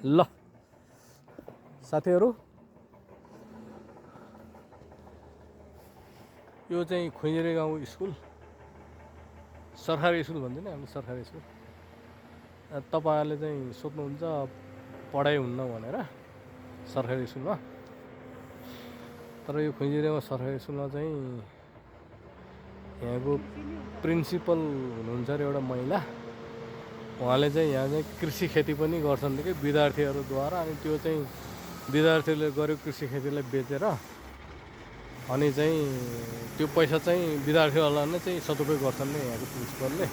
ल साथीहरू, यो चाहिँ खुइजरे गाउँ स्कुल, सरकारी स्कुल भन्छ नि हामीले, सरकारी स्कुल। तपाईँहरूले चाहिँ सोध्नुहुन्छ पढाइ हुन्न भनेर सरकारी स्कुलमा। तर यो खुइजरेमा सरकारी स्कुलमा चाहिँ यहाँको प्रिन्सिपल हुनुहुन्छ अरे एउटा महिला। उहाँले चाहिँ यहाँ चाहिँ कृषि खेती पनि गर्छन् कि विद्यार्थीहरूद्वारा। अनि त्यो चाहिँ विद्यार्थीहरूले गरेको कृषि खेतीलाई बेचेर अनि चाहिँ त्यो पैसा चाहिँ विद्यार्थीहरूलाई नै चाहिँ सदुपयोग गर्छन् नि यहाँको प्रिन्सिपलले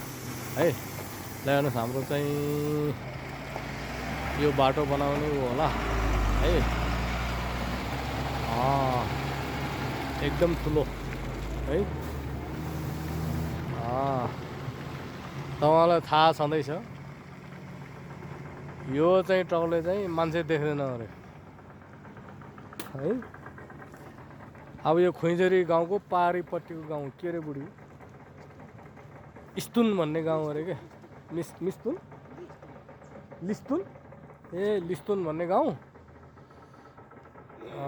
है। ल हेर्नुहोस्, हाम्रो चाहिँ यो बाटो बनाउने हो होला है। एकदम ठुलो है। तपाईँलाई थाहा छँदैछ, यो चाहिँ ट्रकले चाहिँ मान्छे देख्दैन अरे है। अब यो खुइजरी गाउँको पारिपट्टिको गाउँ के अरे बुढी, इस्तुन भन्ने गाउँ अरे के, मिस्तुन लिस्तुन ए लिस्तुन भन्ने गाउँ।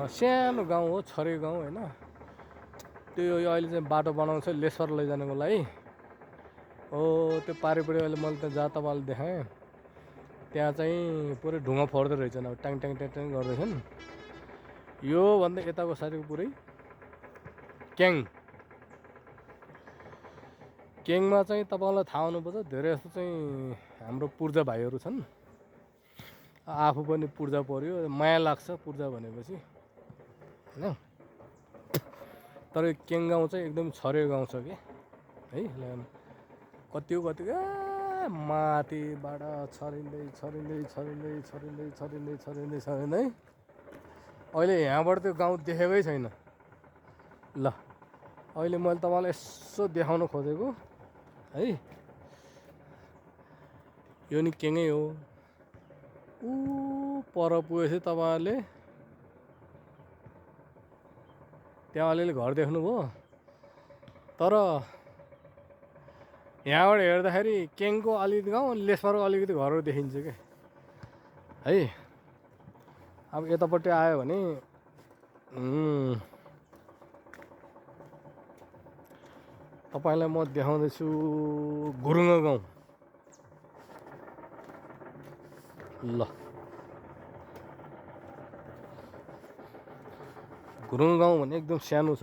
सानो गाउँ हो, छरे गाउँ होइन। त्यो अहिले चाहिँ बाटो बनाउँछ लेसर लैजानको लागि। हो त्यो पारिपट्टि अहिले मैले त जहाँ तपाईँले देखाएँ त्यहाँ चाहिँ पुरै ढुङ्गा फोर्दै रहेछन्, अब ट्याङ ट्याङ ट्याङ ट्याङ गर्दैछन्। यो भन्दा यताको साइडको पुरै क्याङमा चाहिँ तपाईँलाई थाहा हुनुपर्छ, धेरै जस्तो चाहिँ हाम्रो पूर्जा भाइहरू छन्। आफू पनि पूर्जा पऱ्यो, माया लाग्छ पूर्जा भनेपछि होइन। तर यो क्याङ गाउँ चाहिँ एकदम छरे गाउँ छ कि है। कति माथिबाट छरिँदै छरिँदै छरिँदै छरिँदै छरिँदै छरिँदै छरिँदै अहिले यहाँबाट त्यो गाउँ देखेकै छैन। ल अहिले मैले तपाईँलाई यसो देखाउन खोजेको है। यो नि क्याङै हो। ऊ पर पुगेपछि तपाईँहरूले त्यहाँ अलिअलि घर देख्नुभयो। तर यहाँबाट हेर्दाखेरि क्याङको अलिकति गाउँ, लेसरको अलिकति घरहरू देखिन्छ क्या है। अब यतापट्टि आयो भने तपाईँलाई म देखाउँदैछु गुरुङ गाउँ। ल गुरुङ गाउँ भने एकदम सानो छ,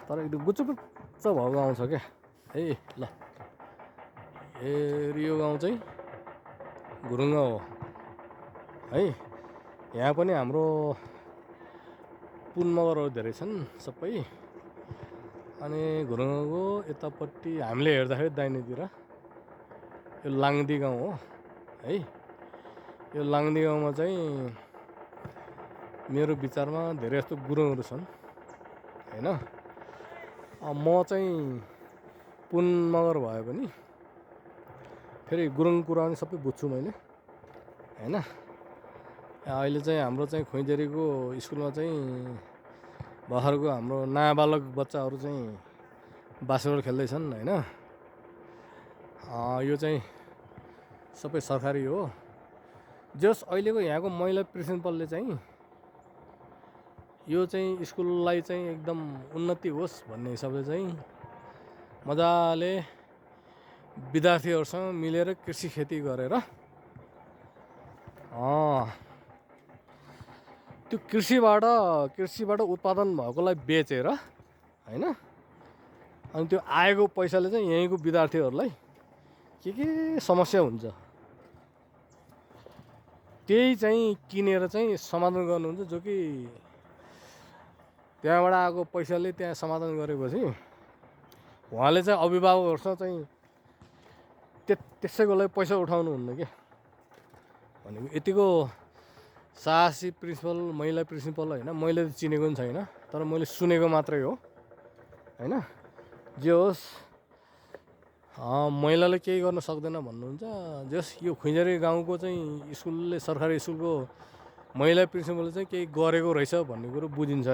तर एकदम गुच्चुगुच्च भएको गाउँ छ क्या है। ल यो गाउँ चाहिँ गुरुङ हो है। यहाँ पनि हाम्रो पुन मगरहरू धेरै छन् सबै। अनि गुरुङको यतापट्टि हामीले हेर्दाखेरि दाहिनेतिर यो लाङदी गाउँ हो है। यो लाङदी गाउँमा चाहिँ मेरो विचारमा धेरै जस्तो गुरुङहरू छन् होइन। म चाहिँ पुन मगर भए पनि फेरि गुरुङ कुरा पनि सबै बुझ्छु मैले होइन। अहिले चाहिँ हाम्रो चाहिँ खुइजरीको स्कुलमा चाहिँ भर्खरको हाम्रो नाबालक बच्चाहरू चाहिँ बास्केटबल खेल्दैछन् होइन। यो चाहिँ सबै सरकारी हो। जस अहिलेको यहाँको महिला प्रिन्सिपलले चाहिँ यो चाहिँ स्कुललाई चाहिँ एकदम उन्नति होस् भन्ने हिसाबले चाहिँ मजाले विद्यार्थीहरूसँग मिलेर कृषि खेती गरेर त्यो कृषिबाट उत्पादन भएकोलाई बेचेर होइन। अनि त्यो आएको पैसाले चाहिँ यहीँको विद्यार्थीहरूलाई के समस्या हुन्छ त्यही चाहिँ किनेर चाहिँ समाधान गर्नुहुन्छ। जो कि त्यहाँबाट आएको पैसाले त्यहाँ समाधान गरेपछि उहाँले चाहिँ अभिभावकहरूसँग चाहिँ त्यसैको लागि पैसा उठाउनुहुन्न क्या भनेको। यतिको साहसी प्रिन्सिपल, महिला प्रिन्सिपल होइन, मैले चिनेको पनि छैन, तर मैले सुनेको मात्रै हो होइन। जे होस्, महिलाले केही गर्न सक्दैन भन्नुहुन्छ। जस यो खुइजरी गाउँको चाहिँ स्कुलले, सरकारी स्कुलको महिला प्रिन्सिपलले चाहिँ केही गरेको रहेछ भन्ने कुरो बुझिन्छ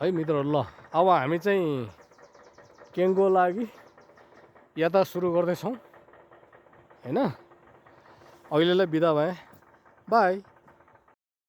है मित्रहरू। ल अब हामी चाहिँ क्याङको लागि यात्रा सुरु गर्दैछौँ होइन। अहिलेलाई बिदा भएँ, बाई।